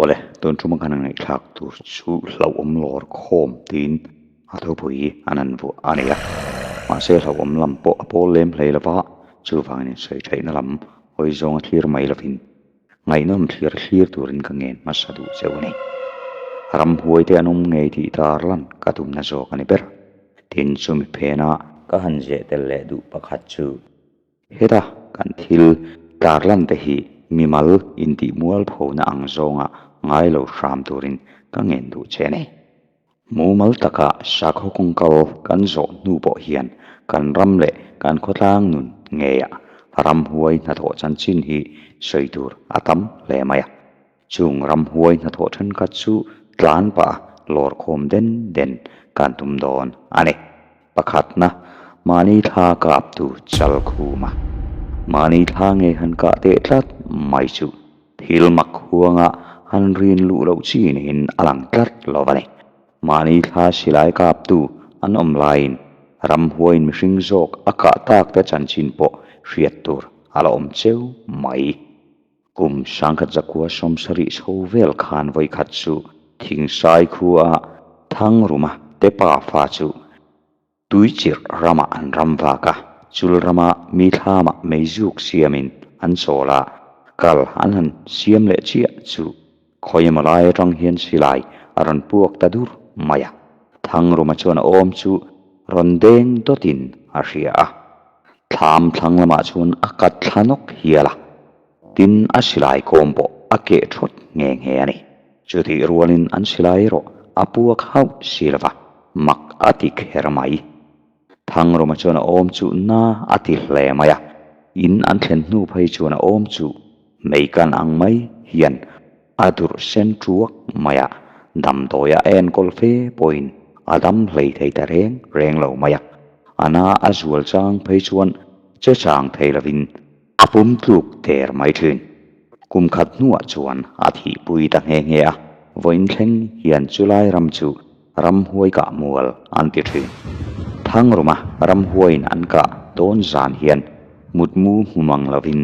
Awle, tun ṭuma kan ngaihthlak tur chu hlauhawm lawr khawm tiin a thupui an han vuah a ni a. Mahse hlauhawm lam pawh a pawl lem hlei lova, chuvangin insawi theihna lam hawi zawnga thlir mai lovin ngaihnawm thlir thlir turin ka ngen hmasa duh cheu a ni. Ramhuai te an awm ngei tih tar lan ka tumna zawk a ni ber. Tin, chumi phena ka han zeh tel leh duh pakhat chu Heta kan thil tarlan te hi mimal intih mualphona ang zawnga ngai lo hram turin ka ngen duh che a ni. Mumal taka sakhaw kawngkal kan zawh hnu pawh hian kan ram leh kan khawtlang nun ngeiah ramhuai hnathawh chanchin hi sawi tur a tam hle mai a. Chung ramhuai hnathawh thenkhat chu tlan pah a lawr khawm den den kan tum dawn a ni. Pakhatna, mahni thla kaptu chal khum a. Mahni thla nge han kah teh tlat mai chu thil mak huanga han rin luh loh chi niin a lang tlat lo a ni. Mahni thla silai kaptu an awm laiin ramhuaiin mihring zawk a kah tak te chanchin pawh hriat tur a la awm cheu mai. Kum sangkhat zakua sawmsarih chho vel khan vawikhat chu Thingsai khua Thangruma te pa fa chu Tuichirh ramah an ram vak a, chul rama mi thlamah meizuk siamin an chawl a, kal an han siam leh chiah chu khawi emaw lai atang hian silai a rawn puak ta dur mai a. Thangruma chuan a awm chu rawn deng dawtin a hria a. Thlam thlang lamah chuan a kat thla nawk hial a, tin a silai kawm pawh a keh thawt nghe nghe a ni. Chutih rualin an silai erawh a puak hauh si lova, mak a ti kher mai. Thangruma chuan a awm chu na a ti hle mai a, in an thlen hnu phei chuan a awm chu meikan ang mai hian a durh sen tuak mai a, damdawi a enkawl fe pawhin a dam hlei thei ta reng reng lo mai a, a na a zual chang phei chuan che chang thei lovin a pum tluk der mai thin. Kum khat hnuah chuan a thihpui ta nghe nghe a, vawiin thleng hian chulai ram chu ramhuai kah mual an ti thin. Thangruma ramhuaiin an kah dawn zan hian mutmu hmu mang lovin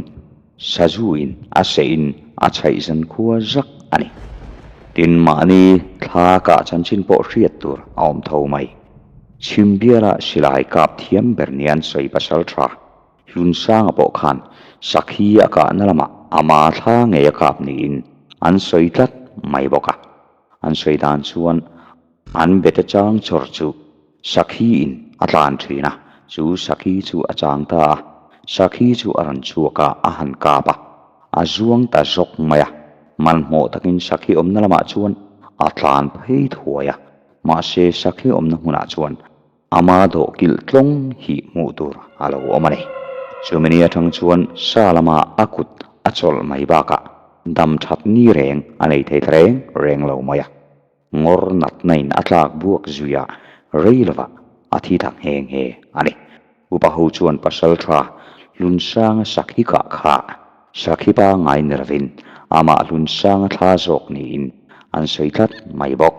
Sazu-in a seh-in a chhaih zan khua zak a ni. Tin, mahni thla kah chanchin pawh hriat tur a awm tho mai. Chhimbiala silai kap thiam ber nia an sawi pasal tha Hlunsanga pawh khan sakhi a kahna lamah ama thla ngei a kap niin an sawi tlat mai bawk a. An sawi dan chuan an bete chang chawr chu Sakhi-in a tlan thin a, chu sakhi chu a chang ta a, sakhi chu a rawn chhuak a, a han kap a, a zuang ta zawk mai a, hmanhmawh takin sakhi awmna lamah chuan a tlan phei thuai a, mahse sakhi awmna hmunah chuan ama dawh kilh tlawng hi hmuh tur a lo awm a ni. Chumi ni atang chuan sa lama a kut a chawlh mai bakah dam that ni reng a nei thei ta reng reng lo mai a. Ngawr natna in a tlak buak zui a, rei lovah a thi ta nghe nghe a ni. Upa ho chuan pasal tha Hlunsanga sakhi kah kha sakhi pa ngai ni lovin amah Hlunsanga thla zawk niin an sawi tlat mai bawk.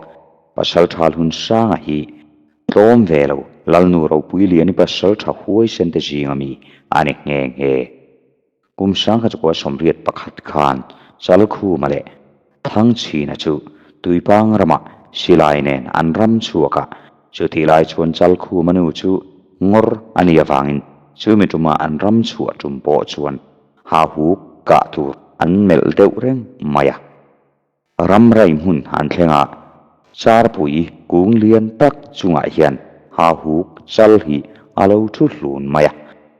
Pasal tha Hlunsanga hi tlawm ve lo Lalnu Ropuiliani pasal tha huaisen te zinga mi a ni nghe nghe. Kum sangkha chukua sawmriat pakhat khan Chalkhuma leh Thangchhina chu Tuipang ramah silai nen an ram chhuak a, chutih lai chuan Chalkhuma nu chu ngawr a nih avangin chumi tuma an ram chhuah tum pawh chuan hahuk kah tur an melh deuh reng mai a. Ramrai hmun an thleng a, Charpui kung lian tak chungah hian hahuk chal hi a lo thu hlun mai a,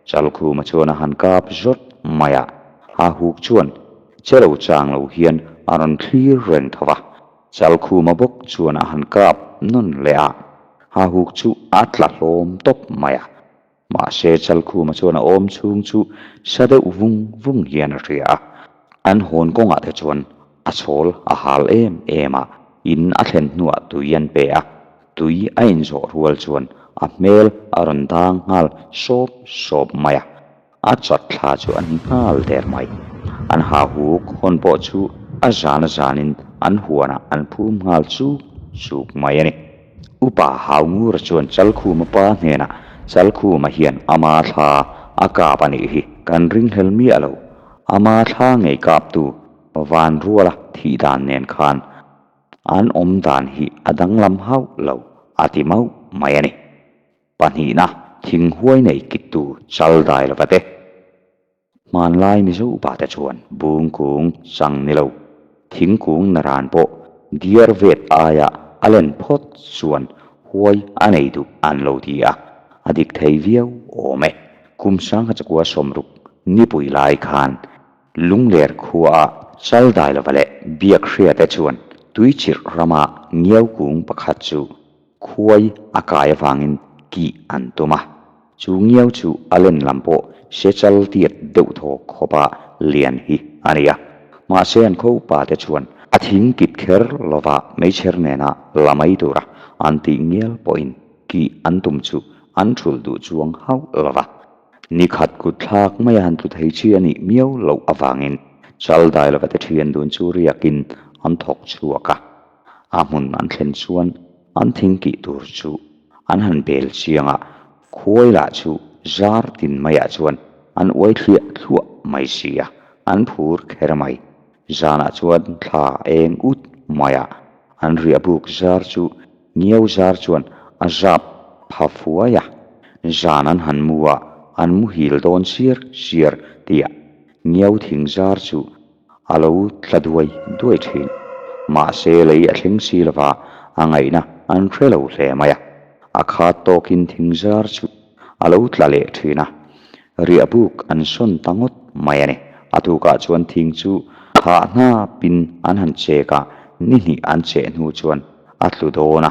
Chalkhuma chuan a han kap zawt mai a, hahuk chuan che lo chang lo hian a rawn thlir reng tho va, Chalkhuma bawk chuan a han kap nawn leh a, hahuk chu a tla hlawm tawp mai a. Mahse, Chalkhuma chuan a awm chhung chu sa deuh vung vung hian a hria a, an hawn kawngah te chuan a chhawl a hal em em a, in a thlen hnuah tui an pe a, tui a inzawh rual chuan a hmel a rawn dang nghal sawp sawp mai a, a chat thla chu a ni nghal der mai. An hahuk hawn pawh chu a zan a zanin an huanah an phum nghal chuk chuk mai a ni. Upa Haungura chuan Chalkhuma pa hnenah, Chalkhuma hian ama thla a kap a nih hi, kan ringhlel miah lo. Ama thla ngei kaptu. Vanruala thih dan nen khan an awm dan hi a danglam hauh lo a ti mauh mai a ni. Pahnihna, thing huai nei kittu chal dai lova te. Hmanlai Mizo upate chuan bung kung chang ni lo, thingkung naran pawh diar vet aia a len phawt chuan huai a nei duh an lo ti a, a dik thei viau awm e. Kum sangha chakua sawmruk nipui lai khan Lungler khuaah chal dai lova leh biak hriate chuan tuichirh rama ngiau kung pakhat chu Khuai a kai avangin kih an tum a, chu ngiau chu a len lam pawh se chal tiat deuh thaw khawpa lian hi a ni a. Mahse an kho pa te chuan a thing kit kher lova meichher nena la mai tura an tih ngial pawhin kih an tum chu an thulh duh chuang hauh lova. Ni khat kut thlak maia han tlu thei chi a nih miau loh avangin chal dai lova te thian dun chu riakin an thawk chhuak a. A hmun an thlen chuan an thing kih tur chu an han bel chiang a, khuai lah chu zar tin maiah chuan an uai thliah thluah mai si a, an phur kher mai. Zanah chuan thla eng ut maiah an riah buk zar chu ngiau zar chuan a zap pha fuai a, zan an han mu a, an muhil dawn siar siar tihah ngiau thing zar chu A lo tla duai duai thin. Mahse lei a thleng si lova, a ngaihna an hre lo hle mai a. A khat tawkin thingzar chu a lo tla leh thin a. Riahbuk an sawn ta ngawt mai a ni. A tukah chuan thing chu hah hnapin an han chek a, ni hnih an cheh hnu chuan a tlu dawn a.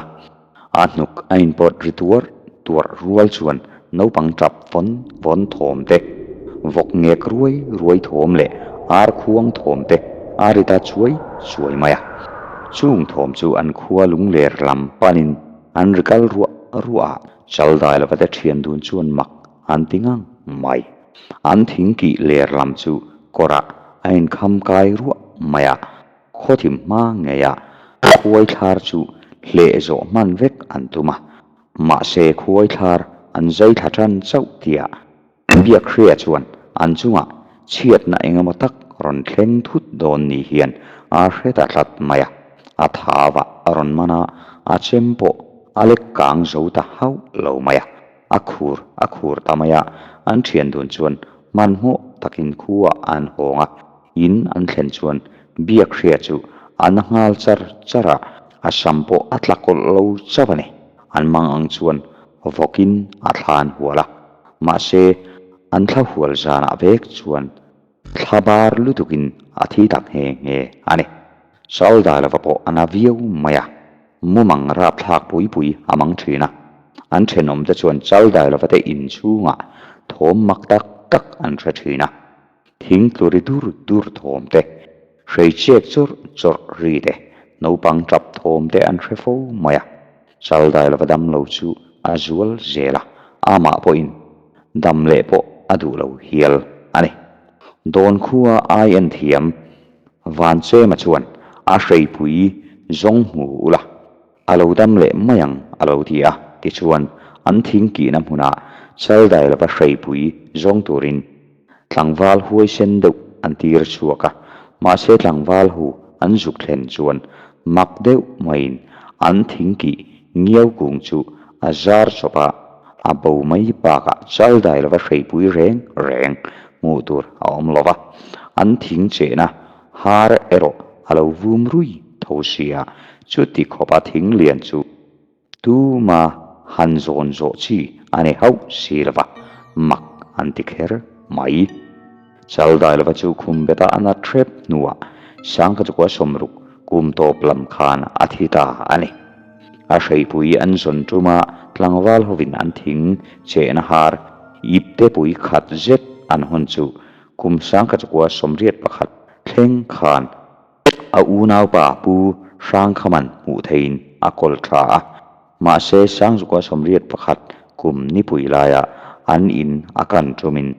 A hnuk a inpawt ri tuar tuar rual chuan naupang tap vawn vawn thawm te, vawk ngek ruai ruai thawm leh ar khuang thawm te a ri ta chuai chuai mai a. Chung thawm chu an khua lungler lam panin an ri kal ruah ruah a, chaldai lova te thian dun chuan mak an ti ngang mai. An thing kih ler lam chu kawrah a inkham kai ruah mai a. Khawthim hma ngeia khuaithlar chu hleh zawh hman vek an tum a, mahse khuaithlar an zai thla tan chauh tia Biakhria chuan an chungah chhiatna engemaw tak rawn thleng thut dawn ni hian a hre ta tlat mai a, a thavah a rawn man a, a chem pawh a lek kang zo ta hauh lo mai a, a khur a khur ta mai a, an thian dun chuan hmanhmawh takin khuaah an hawng a. In an thlen chuan biak hria chu a na nghal char char a, a sam pawh a tla kawlh lo chauh a ni. An mang ang chuan vawkin a thla an hual a, mahse an thla hual zanah vek chuan thla bar lutukin a thi tak nghe nghe a ni. Chaldalova pawh a na viau mai a, mumang rapthlak pui pui a mang thin a. An thenawmte chuan Chaldalova te inchhungah thawm mak tak tak an hre thin a. Thing tlu ri dur dur thawm te, hrei chek chawrh chawrh ri te, naupang tap thawm te an hre fo mai a. Chaldai lova dam lo chu a zual zel a, amah pawhin dam leh pawh a duh lo hial a ni. Dawn khua ai en thiam Vanchema chuan a hreipui zawng hmu ula, a lo dam leh mai ang a lo ti a, tichuan an thing kihna hmunah Chaldai lova hreipui zawng turin Tlangval huaisen deuh an tir chhuak a, mahse tlangval hu an zuk thlen chuan mak deuh maiin an thingkih ngiau kung chu a zar chawp a, a bo mai bakah chaldai lova hreipui reng reng hmuh tur a awm lo va, an thing chehna har erawh a lo vum rui tho sia, chuti khawpa thing lian chu Tuma han zawn zawh chi a ni hauh si lova, mak an ti kher mai. Chaldai lova chu khum beta a na hrep hnuah Sangkachukua sawmruk kum tawp lam khan a thi ta a ni. A hreipui an zawn tuma tlangval hovin an thing chehna har ipte pui khat zet an hawn chu kum Sangkachukua 81 thleng khan A unaupa Pu Hrangkhaman hmuh theihin a kawl tha a, mahse Sangzuka 81 kum nipui laia an in a kan tumin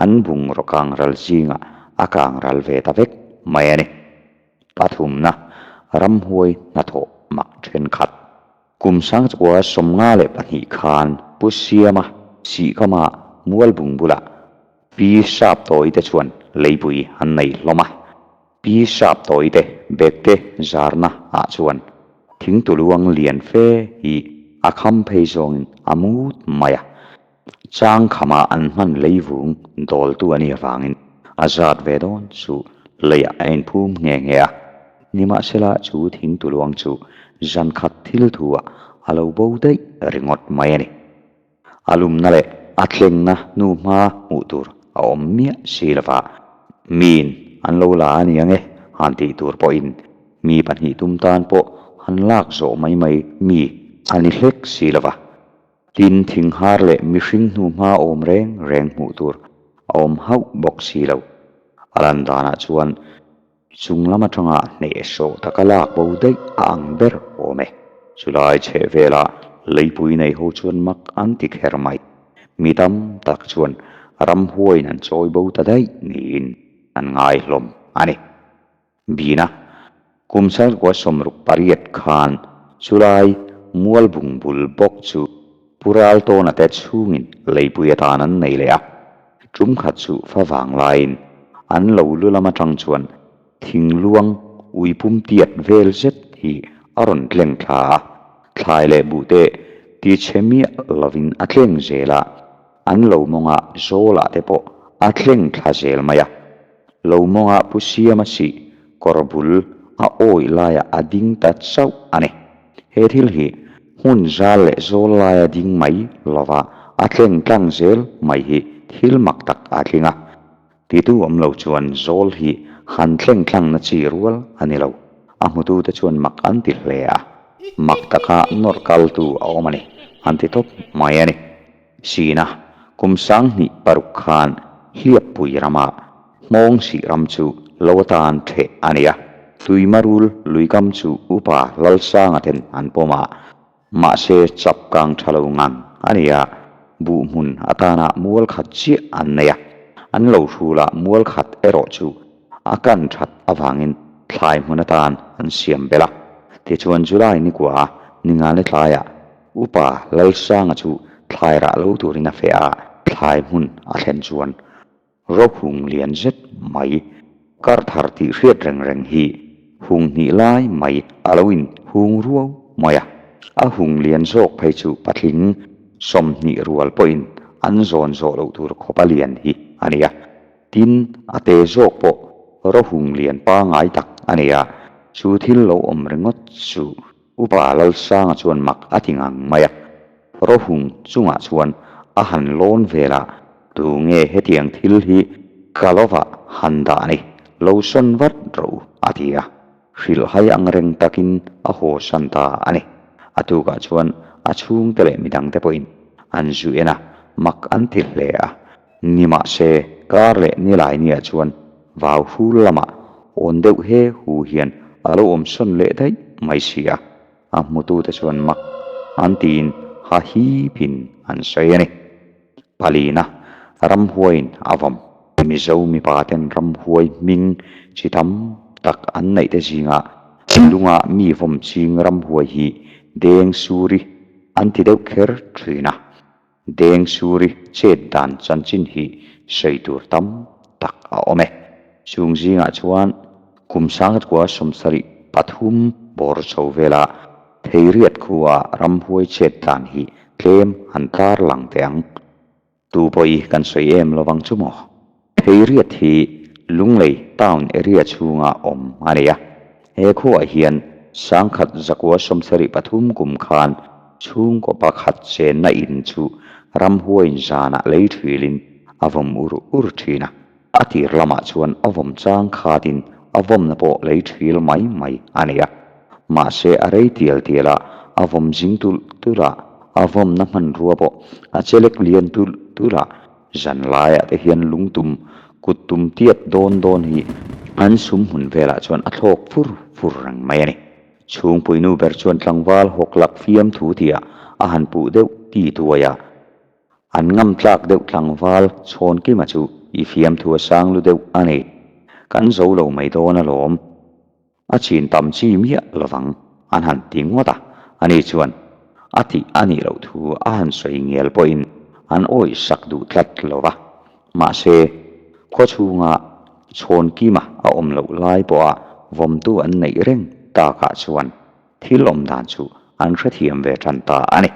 an bungraw kangral zingah a kangral ve ta vek mai a ni. Pathumna, Ramhuai hnathawh mak thenkhat. Kum 1952 khan Pu Siama Sihkama Mualbung bulah Pi Saptawite chuan leipui an nei hlawm a. Pi Sap tawite bekte zarna ah chuan thingtuluang lian fe hi a kham phei zawngin a mut mai a. Chang khama an hman leivung dawltu a nih avangin a zat ve dawn chu leiah a inphum nghe nghe a. Nimahsela chu thingtuluang chu zan khat thil thu ah a lo bo daih ringawt mai a ni. A lumna leh a tlengna hnu hma hmuh tur a awm miah si lova, miin an lo la a ni ang e han tih tur pawhin mi pahnih tum tan pawh han lak zawh mai mai mi a ni hlek si lova. Tin, thinghar leh mihring hnu hma awm reng reng hmuh tur a awm hauh bawk si lo. A lan danah chuan Chung lam atanga hnehsawh taka lak bo daih a ang ber awm e. Chulai chheh vela leipui nei ho chuan mak an ti kher mai. Mi tam tak chuan ramhuaiin an chawi bo ta daih niin an ngai hlawm a ni. Bina, kum sarkua 68 khan chulai mualbung bul bawk chu Pu Raltawna te chhungin leipui atan an nei leh a. Tum khat chu fa vang laiin an lo lu lam atang chuan thingluang uipum tiat vel zet hi a rawn tleng thla a, thlai leh buhte ti chhe miah lovin a tleng zel a, an lo mawngah zawlah te pawh a tleng thla zel mai a. Lo mawngah Pu Siama sih kawr bul a awih laiah a ding ta chauh a ni. He thil hi hmun zal leh zawl laia ding mai lova a tleng tlang zel mai hi thil mak tak a tling a. Titu awm lo chuan zawl hi han tleng tlang na chi rual a ni lo. A hmutute chuan mak an ti hle a, mak taka nawrh kaltu a awm a ni, an ti tawp mai a ni. Sina, kum 2006 khan Hliappui rama Hmawng sih ram chu lo atan theh a ni a, Tuimarul luikam chu upa Lalsanga ten an pawm a, mahse chap kang tha lo ngang a ni a, buh hmun atana mual khat chiah an nei a, an lo hrul a mual khat erawh chu a kan that avangin thlai hmun atan an siam belh a. Tichuan July nikua ningani tlaiah Upa Lalsanga chu thlai rah lo turin a feh a, thlai hmun a thlen chuan ro hung lian zet mai kar thar tih hriat reng reng hi hung hnih lai mai a lo in hung ruau mai a. A hung lian zawk phei chu patling 20 rual pawhin an zawn zawh loh tur khawpa lian hi a ni a. Tin, a te zawk pawh ro hung lian pangai tak a ni a, chu thil lo awm ringawt chu Upa Lalsanga chuan mak a ti ngang mai a, Rohung chungah chuan a han lawn vel a, Tu nge hetiang thil hi ka lova han dah ni, lo sawn vat rawh u, a ti a. Hrilhhai ang reng takin a haw san ta a ni. A tukah chuan a chhungte leh midangte pawhin an zu en a, mak an ti hle a. Nimahse, kar leh nilai niah chuan vau hrul lamah awn deuh he hu hian a lo awm sawn leh daih mai si a, a hmutute chuan mak an tiin ha hipin an sawi a ni. Palina, Ramhuaiin a vawm. Mizo mipaten ramhuai hming chi tam tak an neih te zingah lunga mi vawm ching ramhuai hi Deng Suri an ti deuh kher thin a. Deng Suri chet dan chanchin hi sawi tur tam tak a awm e. Chung zingah chuan kum 1973 bawr chho vela Theiriat khua ramhuai chet dan hi tlem han tar lang teh ang. Tu pawh kan sawi em lovang chu maw? Theiriat hi Lunglei town area chhunga awm a ni a. He khuaah hian 1973 kum khan chhungkaw pakhat chenna in chu ramhuaiin zanah lei thilin a vawm ur ur thin a. A tir lamah chuan a vawm chang khatin a vawmna pawh lei thil mai mai a ni a. Mahse a rei tial tial a, a vawm zing tulh tulh a, a vawmna hmanrua pawh a chelek lian tulh tulh a. Zan laiah te hian lungtum kut tum tiat dawn dawn hi an sum hmun velah chuan a thlawk fur fur reng mai a ni. Chhungpui nu ber chuan tlangval hawk lak fiam thu tihah a han puh deuh ti tuai a. An ngam tlak deuh tlangval chhawn kima chu i fiam thu a sang lu deuh a ni. Kan zo lo mai dawn alawm. A chin tam chi miah lovang an han ti ngawt a, ani chuan a tih a nih loh thu a han sawi ngial pawhin an awih sak duh tlat lo va. Mahse, khaw chhunga. Chhawnkima a awm loh lai pawha vawmtu an neih reng takah chuan thil awm dan chu an hrethiam ve tan ta a ni.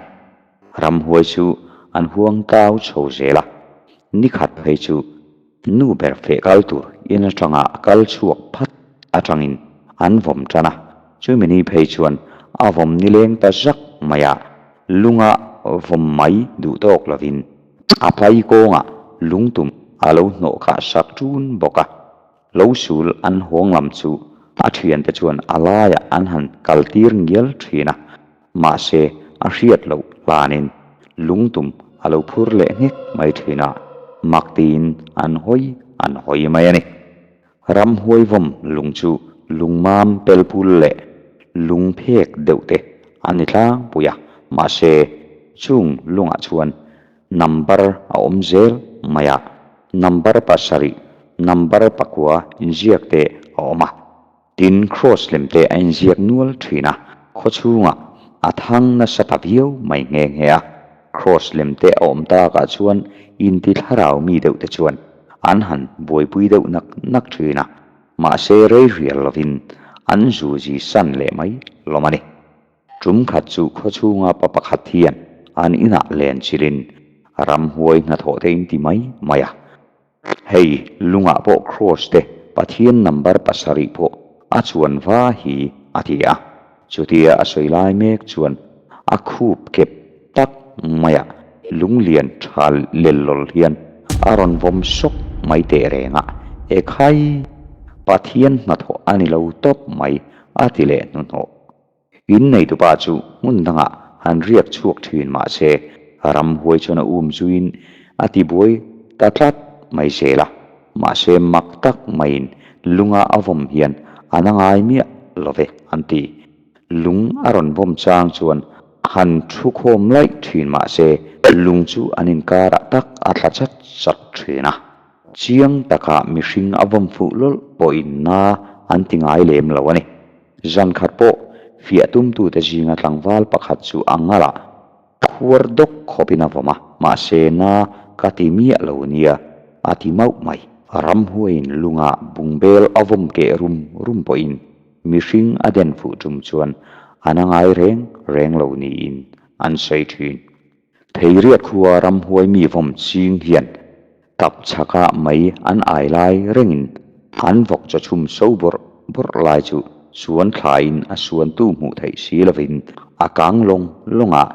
Ramhuai chu an huang tau chho zel a, nikhat phei chu nu ber feh kal tur in atanga a kal chhuak phat atangin an vawm tan a, chumi ni phei chuan a vawm nileng ta zak mai a, lunga vawm mai duh tawk lovin a pai kawngah lungtum a lo hnawh khah sak ṭun bawk a. Lo sul an hawng lam chu a thiante chuan a laiah an han kaltir ngial thin a, mahse a hriat loh hlanin lungtum a lo phur leh nghek mai thin a, mak tiin an hawi an hawi mai a ni. Ramhuaivawm lung chu lungmam pelpul leh lungphek deuh te a ni tlangpui a, mahse chung lungah chuan Number a awm zel mai a, number pasarih, number pakua inziak te a awm a. Tin, cross lem te a inziak nual thin a, khawchhungah a thang nasa ta viau mai nghe nghe a. Cross lem te a awm takah chuan inti thlarau mi deuh te chuan an han buaipui deuh nak nak thin a, mahse rei rial lovin an zuzi san leh mai lawm a ni. Tum khat chu khawchhunga pa pakhat hian an inah len chilhin ramhuai hnathawh te in ti mai mai a. Hei lungah pawh Kross te Pathian number pasarih pawh a chuan va hi a ti a. Chutia a sawi lai mek chuan a khup kep tak maiah lunglian tha lel lawl hian a rawn vawm sawk mai teh reng a, Ekhai! Pathian hnathawh a ni lo tawp mai a ti leh hnuhnawh. In neitupa chu hmun dangah han riak chhuak thin mah se, ramhuai chuan a um zuiin a tibuai ta tlat mai zel a. Mahse mak tak maiin lunga a vawm hian a na ngai miah lo ve an ti. Lung a rawn vawm chang chuan han thu khawm laih thin mah se, lung chu an inkarah tak a tla chat chat thin a. Chiang taka mihring a vawm fuh lawlh pawhin na an ti ngai lem lo a ni. Zan khat pawh fiah tumtute zinga tlangval pakhat chu a ngal a, khuar dawk khawpin a vawm a, mahse na ka ti miah lo nia a ti mauh mai. Ramhuaiin lunga bungbel a vawm keh rum rum pawhin mihring a den fuh tum chuan a na ngai reng reng lo niin an sawi thin. Theiriat khua ramhuai mi vawm ching hian tap chhaka mei an ai lai rengin an vawk chaw chhum so bawrh bawrh lai chu suan thlaiin a suantu hmuh theih si lovin a kang lawng lawng a,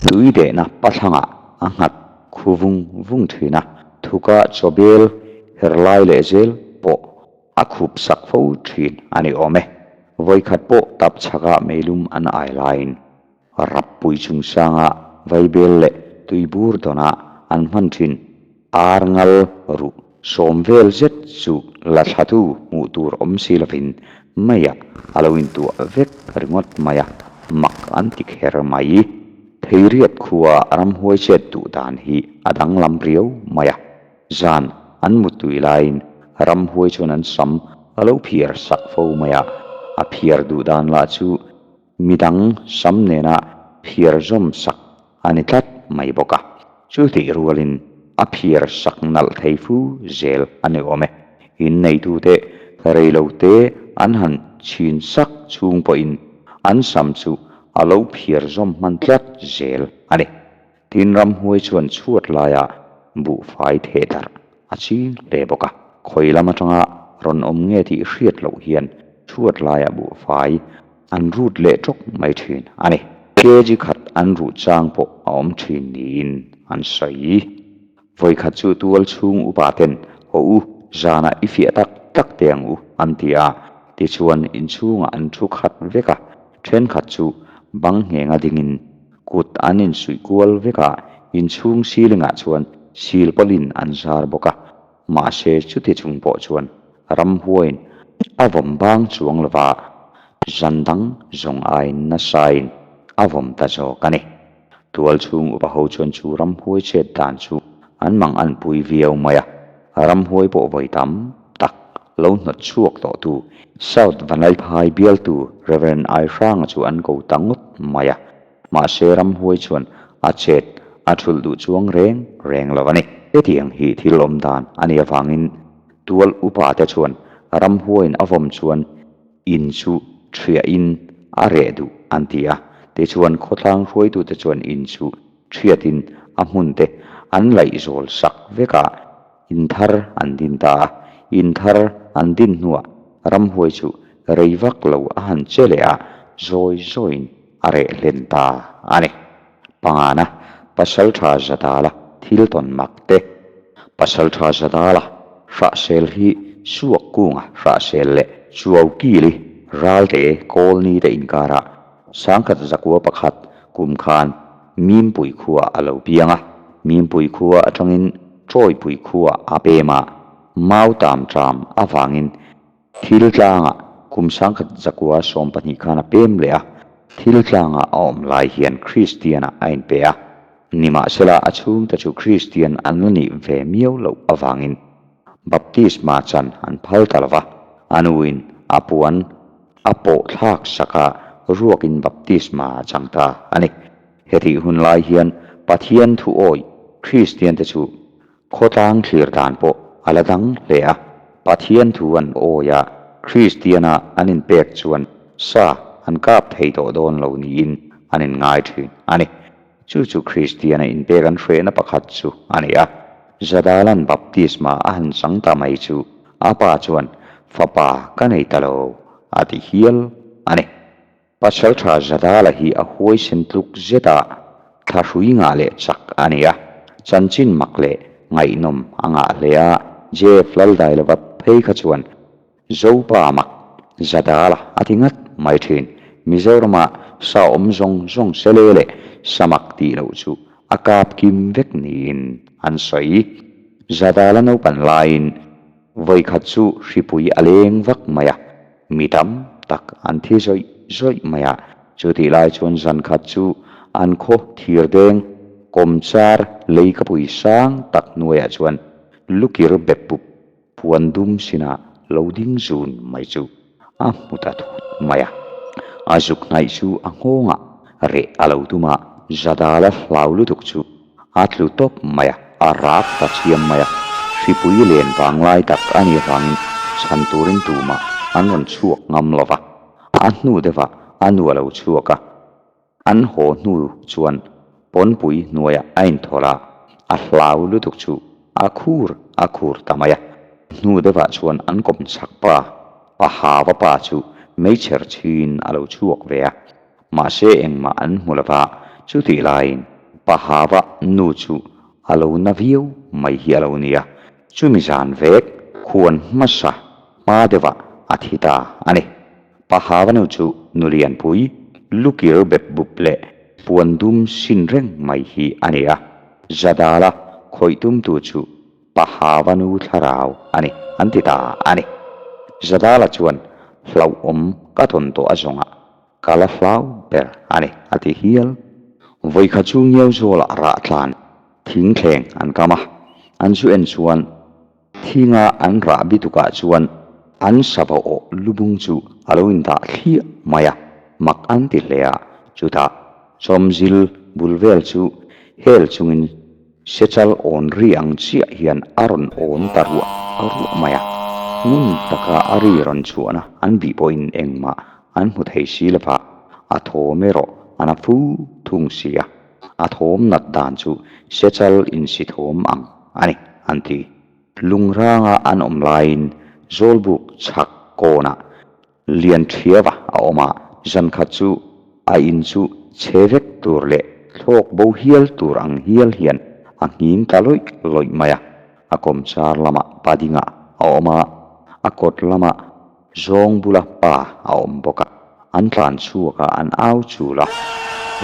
tui dehna pathlangah a nghat khu vung vung thin a, thuka chaw bel her lai leh zel pawh a khup sak fo thin a ni awm e. Vawikhat pawh tap chhaka meilum an ai laiin Rappui chungchanga vaibel leh tuibur dawna an hman thin ar ngal ruh sawm vel zet chu la thlatu hmuh tur awm si lovin meiah a lo intuah vek ringawt mai a, mak an ti kher mai. Theiriat khua ramhuai chet duh dan hi a danglam riau mai a, zan an muttui laiin ramhuai chuan an sam a lo phiar sak fo mai a, a phiar duh dan lah chu Midang sam nena phiar zawm sak a ni tlat mai bawk a, chutih rualin a phiar sak nalh thei fu zel a ni awm e. In neitute reilote an han chhin sak chhung pawhin an sam chu a lo phiar zawm hman tlat zel a ni. Tin ramhuai chuan chhuat laia buhfai theh darh a ching hle bawk a, khawi lam atanga rawn awm nge tih hriat loh hian chhuat laia buhfai an rut leh tawk mai thin a ni. Kg khat an ruh chang pawh a awm thin niin an sawi. Vawikhat chu tual chhung upa ten haw u zanah i fiah tak tak teh ang u an ti a, tichuan inchhungah an thu khat vek a, thenkhat chu bang nghenga dingin Kut an insuih kual vek a, inchhung ceiling-ah chuan sil pawlin an zar bawk a, mahse chuti chung pawh chuan ramhuaiin a vawm bang chuang lova zan dang zawng aiin nasain a vawm ta zawk a ni. Tual chhung upa ho chuan chu ramhuai chet dan chu an mang an pui viau mai a, ramhuai pawh vawi tam tak lo hnawt chhuak tawhtu South Vanlaiphai bialtu Rev. Aihranga chu an ko ta ngawt mai a, mahse ramhuai chuan a chet a thulh duh chuang reng reng lo a ni. Hetiang hi thil awm dan a nih avangin Tual upate chuan ramhuaiin a vawm chuan in chu ṭhiahin a reh duh an ti a. Tichuan khawtlang hruaitute chuan in chu ṭhiatin a hmunte an laihzawl sak vek a, in thar an din ta a. In thar an din hnuah ramhuai chu rei vak lo a han che leh a, zawi zawiin a reh hlen ta a ni. Pangana, Pasalṭha Zadala thil tawn mak te. Pasalṭha Zadala hrahsel hi Suak kunga hrahsel leh Chuaukili Ralte Kawlni te inkarah 1101 kum khan Mimpui khua a lo piang a. Mimpui khua atangin Ṭawipui khua a pem a, mau tam ṭam avangin Thil tlangah kum 1912 khan a pem leh a, thil tlangah a awm lai hian Kristianah a inpe a. Nimahsela a chhungte chu Kristian an la nih ve miau loh avangin baptisma chan an phal ta lo va, a nuin a puan a pawh thlak sak a, ruakin baptisma a chang ta a ni. Hetih hun lai hian Pathian thu awih Kristiante chu Khawtlang thlir dan pawh a la dang hle a, Pathian thu an awi a, Kristiana an inpek chuan sa an kap thei tawh dawn lo niin an inngai thin a ni. Chu chu Kristiana inpek an hrehna pakhat chu a ni a. Zadalan baptisma a han chang ta mai chu a pa chuan fapa ka nei ta lo a ti hial a ni. Pasalṭha Zadala hi a huaisen tluk zet a, thlahrui ngah leh chak a ni a, chanchin mak leh ngaihnawm a ngah hle a, Jeff Laldailova phei kha chuan Zopa mak Zadala a ti ngat mai ṭhin. Mizorama sa awm zawng zawng sele leh samak tih loh chu a kap kim vek niin an sawi. Zadala naupan laiin Vawikhat chu hripui a leng vak mai a, mi tam tak an thi zawih zawih mai a. Chutih lai chuan zan khat chu an khaw thir deng kawmchar lei ka pui sang tak hnuaiah chuan lukir bep pup puan dum sinah lo ding zun mai chu a hmu ta thut mai a. A zuk hnaih chu a nghawngah reh a lo tum a, Zadala hlau lutuk chu a tlu tawp mai a, a rak ta chiam mai a. Hripui len vanglai tak a nih avangin chhan turin tumah an rawn chhuak ngam lo va, a hnu deuhah a nu a lo chhuak a. An haw hnu chuan pawnpui hnuaiah a inthawlh a, a hlau lutuk chu a khur a khur ta mai a. Hnu deuhah chuan an kawm chak pa, pa hava pa chu meichher chhin a lo chhuak ve a, mahse engmah an hmu lo va, chutih laiin pa hava nu chu a lo na viau mai hi a lo ni a, chumi zan vek khuan hmasa hma deuhah a thi ta a ni. Pahavanu chu nu lianpui, lukir bep bup leh puan dum sin reng mai hi a ni a. Zadala khawih tumtu chu Pahavanu thlarau a ni, an ti ta a ni. Zadala chuan hlauhawm ka tawn tawh a zawngah ka la hlau ber a ni, a ti hial. Vawikhat chu ngiau zawlah rah tlan thingthleng an kam a, an zu en chuan Thinga an rah bitukah chuan an sava awh lubung chu a lo indah thliah mai a, mak an ti hle a. Chutah chawmzil bul vel chu hel chungin sechal awn ri ang chiah hian a rawn awn ta ruah ruah mai a. Ngun taka a ri rawn chhuahna an bih pawhin engmah an hmu thei si lova, a thawm erawh a na fu thung si a. A thawm nat dan chu sechal insi thawm ang a ni, an ti. Lungranga an awm laiin Zawlbuk chhak kawnah Lianthiava a awm a, zankhat chu a in chu chhe vek tur leh thlawk bo hial tur ang hial hian a nghing ta lawih lawih mai a. A kawmchar lamah Padinga a awm a, a kawt lamah Zawng bula pa a awm bawk a, an tlan chhuak a, an au chul a.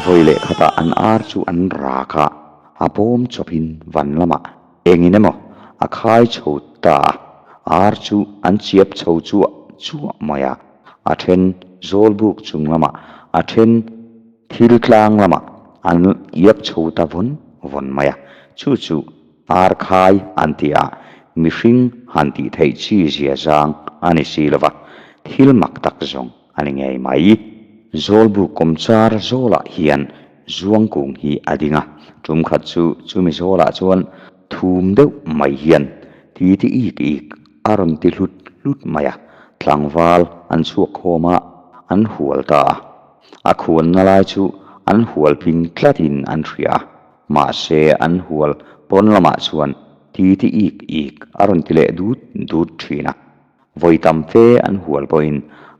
Vawi leh khatah an ar chu an rak a, a bawm chawpin van lamah engin emaw a khai chho ta a, ar chu an chiap chho chuah chuah mai a, a then zawlbuk chung lamah, a then thil tlang lamah an iak chho ta vawn vawn mai a, chu chu Ar khai an ti a, mihring han tih theih chi zia zang a ni si lova, thil mak tak zawng a ni ngei mai. Zawlbu kawmchar zawlah hian Zuangkung hi a ding a, tum khat chu chumi zawlah chuan thum deuh mai hian ti ti ik ik a rawn ti hlut hlut mai a, tlangval an chhuak khawm a, an hual ta a. A khuanna lai chu an hual ping tlatin an hria a, mahse an hual pawn lamah chuan ti ti ik ik a rawn ti leh dut dut thin a. Vawi tam fe an hual pawhin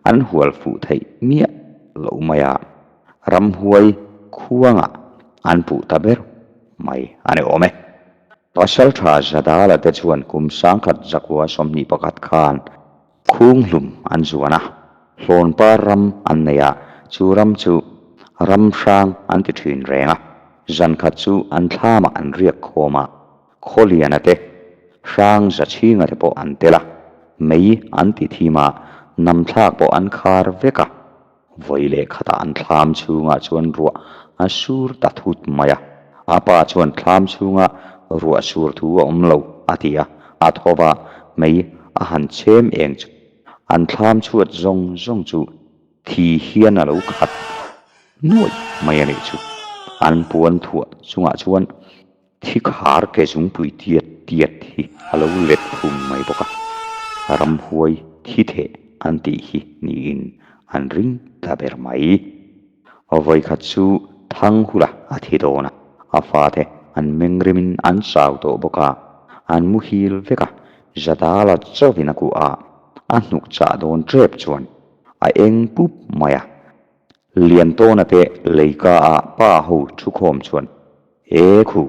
an hual fuh theih miah loh mai a, ramhuai khuangah an puh ta ber mai a ni awm e. Pasaltha Zadala te chuan kum 1121 khan Khunghlum an zuan a, Hlawnpar ram an nei a, chu ram chu ram hrang an ti thin reng a, zankhat chu an thlamah an riak khawm a, Khawliana te, hrang zachhinga te pawh an tel a, mei an ti thim a, namthlak pawh an khar vek a. Vawi leh khatah an thlam chhungah chuan ruah a sur ta thut mai a, a pa chuan thlam chhunga ruah sur thu a awm lo a ti a, a tho va, mei a han chhem eng chu an thlam chhuat zawng zawng chu thi hian a lo khat nuaih mai a nih chu. An puan thuah chungah chuan Thi khar ke zungpui tiat tiat hi a lo let phum mai bawk a, ramhuai thi theh an tih hi niin an ring ta ber mai. Vawikhat chu Thanghula a thi dawn a, a fate an mengrimin an chau tawh bawk a, an muhil vek a, Zadala chauhin a kuah a, a hnuk chah dawn tep chuan a eng pup mai a. Liantawna te leika ah pa ho thukhawm chuan E khu,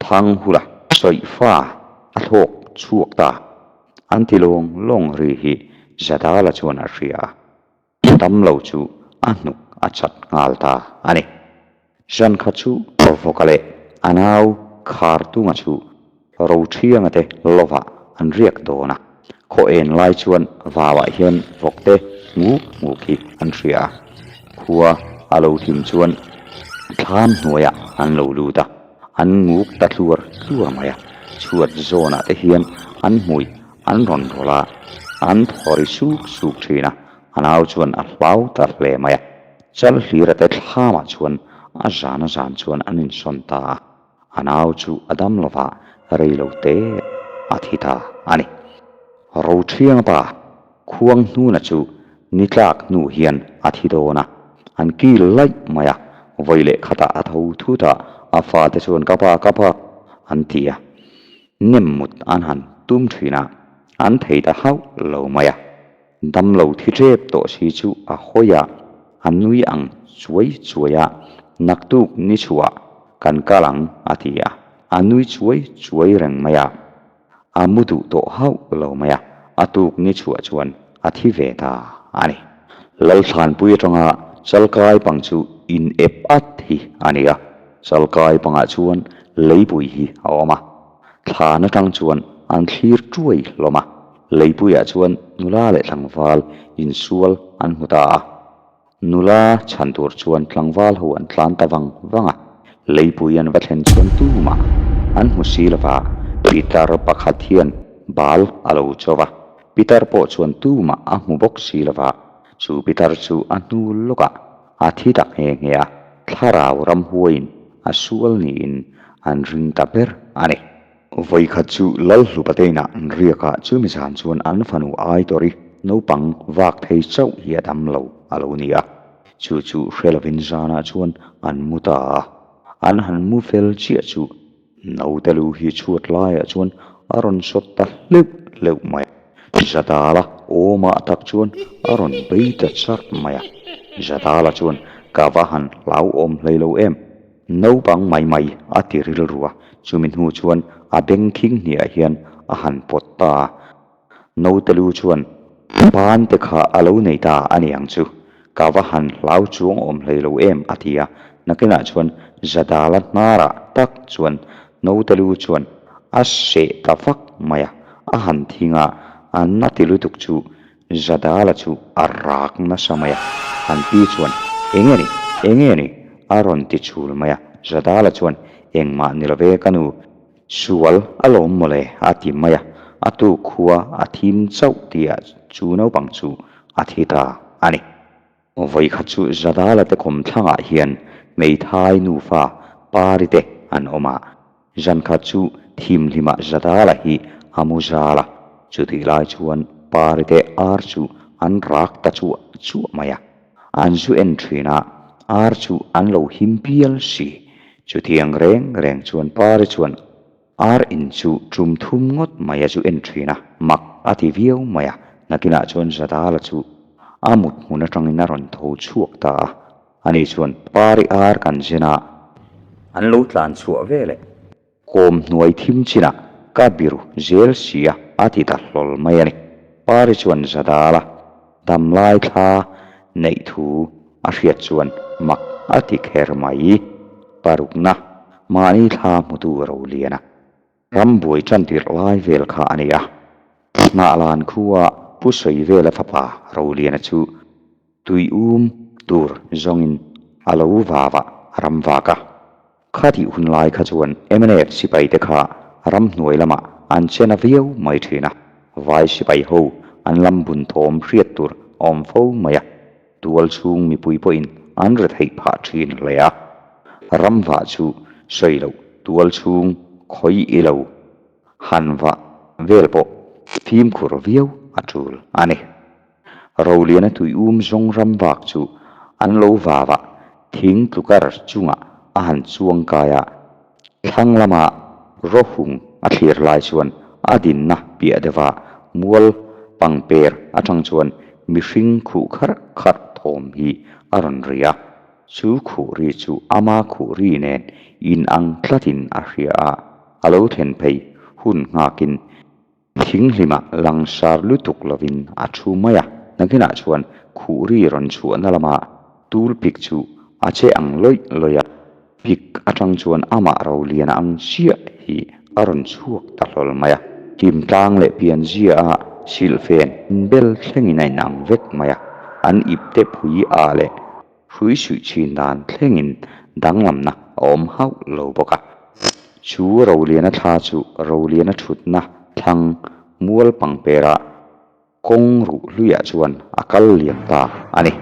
thang hula sawih fa a thlawk chhuak ta an ti lawng lawng ri hi Zadala chuan a hria a, damlo chu a hnuk a chat nghal ta a ni. Zan kha chu Vawka leh a nau Khartunga chu Rothianga te lovah an riak dawn a, khaw en lai chuan vauah hian vawk te nguk nguk hi an hria a, khua a lo thim chuan thlam hnuaiah an lo lut a, an nguk ta tluar tluar mai a, chhuat zawnah te hian an hmui an rawn rawlh a, an thaw ri suk suk thin a, a nau chuan a hlau ta hle mai a. Chalhlira te thlamah chuan a zan a zan chuan an insawn ta a, a nau chu a dam lova rei lo te a thi ta a ni. Rothianga pa khuang hnuna chu ni tlak hnu hian a thi dawn a, an kil laih mai a, vawi leh khatah a tho thut a, a fate chuan ka pa ka pa an ti a, nem mut an han tum thin a, an thei ta hauh lo mai a. Damlo thi tep tawh si chu a hawi a, a nui ang chuai chuai a, naktuk ni chhuah kan kal ang a ti a, a nui chuai chuai reng mai a, a mu duh tawh hauh lo mai a, a tuk ni chhuah chuan a thi ve ta a ni. Lalthlanpui atanga Chalkai pang chu in ep at hi a ni a, Chalkai pangah chuan leipui hi a awm a, thlan atang chuan an thlir tuai hlawm a. Leipuiah chuan nula leh tlangval insual an hmu ta a, nula chhan tur chuan tlangval ho an tlan ta vang vang a, leipui an va thlen chuan tumah an hmu si lova, pitar pakhat hian bal a lo cho va, pitar pawh chuan tumah a hmu bawk si lova, chu pitar chu a hnu lawkah a thi ta nghe nghe a, thlarau ramhuaiin a sual niin an ring ta ber a ni. Vawikhat chu Lalhlupateina an riak a, chumi zan chuan an fanu Aitori naupang vak thei chauh hi a dam lo a lo ni a. Chu chu hre lovin zanah chuan an mu ta a, an han mu fel chiah chu naute lu hi chhuat laiah chuan a rawn sawt ta hleuh hleuh mai a. Zadala awmah tak chuan a rawn bei ta char mai a. Zadala chuan, Ka va han hlauhawm hlei lo em? Naupang mai mai a ti rilru a, chumi hnu chuan a beng khing hniah hian a han pawt ta a. Naute lu chuan ban te kha a lo nei ta a ni ang chu, ka va han hlau chuang awm hlei lo em a ti a. Nakinah chuan Zadala hnarah tak chuan naute lu chuan a seh ta vak mai a, a han thing a, a na ti lutuk chu Zadala chu a rak nasa mai a, an pi chuan, Enge ni? Enge ni? a rawn ti chul mai a. Zadala chuan, Engmah ni love ka nu, sual a lawm mawle a ti mai a, a tuk khua a thim chauh tihah chu naupang chu a thi ta a ni. Vawikhat chu Zadala te kawmthlangah hian hmeithai nufa pari te an awm a, zankhat chu thimhlimah Zadala hi a mu zal a. Chutih lai chuan Pari te ar chu an rak ta chuah chuah mai a. An zu en thin a, ar chu an lo him pial si. Chutiang reng reng chuan Pari chuan ar in chu tum thum ngawt mai a zu en thin a, mak a ti viau mai a. Nakinah chuan Zadala chu a mut hmun atangin a rawn tho chhuak ta a. Ani chuan Pari ar kan zen a. An lo tlan chhuah veleh. Kawm hnuai thim chinah ka biru zel sia a ti ta hlawl mai a ni. Pari chuan Zadala damlai thla neih thu a hriat chuan mak a ti kher mai. Parukna mahni thla hmutu Roliana rambuai tan tirh lai vel kha a ni a. Hnahlan khua Pu Sawivela fapa Roliana chu Tui um tur zawngin a lo vava ram vak a. Khatih hun lai kha chuan mnf sipai te kha ramhnuai lamah an chena viau mai thin a, vai sipai ho an lam bun thawm hriat tur a awm fo mai a, tual chhung mipui pawhin an ri theih phah thin hle a. Ram vah chu sawi loh tual chhung khawi i lo han vah vel pawh fimkhur viau a tul a ni. Roliana tuium zawng ram vak chu an lo vau a, thing tlukar chungah a han chuang kai a, thlang lama rawhung a thlir lai chuan a dinna piah deuha mual pangper atang chuan mihring khuh kharh kharh thawm hi a rawn ri a, chu khuh ri chu ama khuh ri nen inang tlatin a hria a, a lo thlen phei hun nghakin Thinghlima langsar lutuk lovin a thu mai a, nakinah chuan khuhri rawn chhuahna lama tul pik chu a che ang lawih lawih a, pik atang chuan amah Roliana ang chiah hi a rawn chhuak ta hlawl mai a. Kimtlang leh pianzia a silhfen bel thlengin a inang vek mai a, an ipte phui ah leh hrui suih chhin dan thlengin danglamna a awm hauh lo bawk a. Chu Roliana thla chu Roliana thutna thlang mual pangpera kawng ruh hluiah chuan a kal liam ta a ni.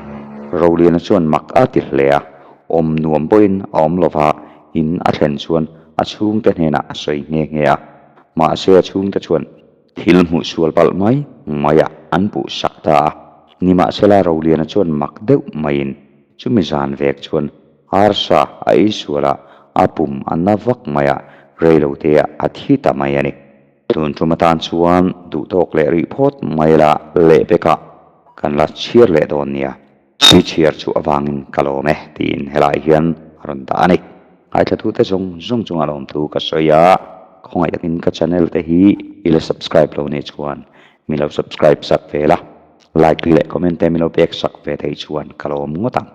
Roliana chuan mak a ti hle a, awm nuam pawhin a awm lo va, in a thlen chuan a chhungte hnenah a sawi nghe nghe a. Mahse a chhungte chuan Thil hmuh sual palh mai maiah an puh sak ta a, nimahsela Roliana chuan mak deuh maiin chumi zan vek chuan arsa a ei sualah a pum a na vak mai a, reiloteah a thi ta mai a ni. Tun tum atan chuan duhtawk leh rih phawt mai la lehpekah kan la chhiar leh dawn nia. Mi chhiar chu avangin ka lawm e tiin helai hian a rawn dah a ni. Ngaithlatute zawng zawng chunga lawmthu ka sawi a, khawngaih takin ka channel te hi i la subscribe lo nih chuan mi lo subscribe sak ve la, like leh comment te mi lo pek sak ve theih chuan ka lawm ngawt ang.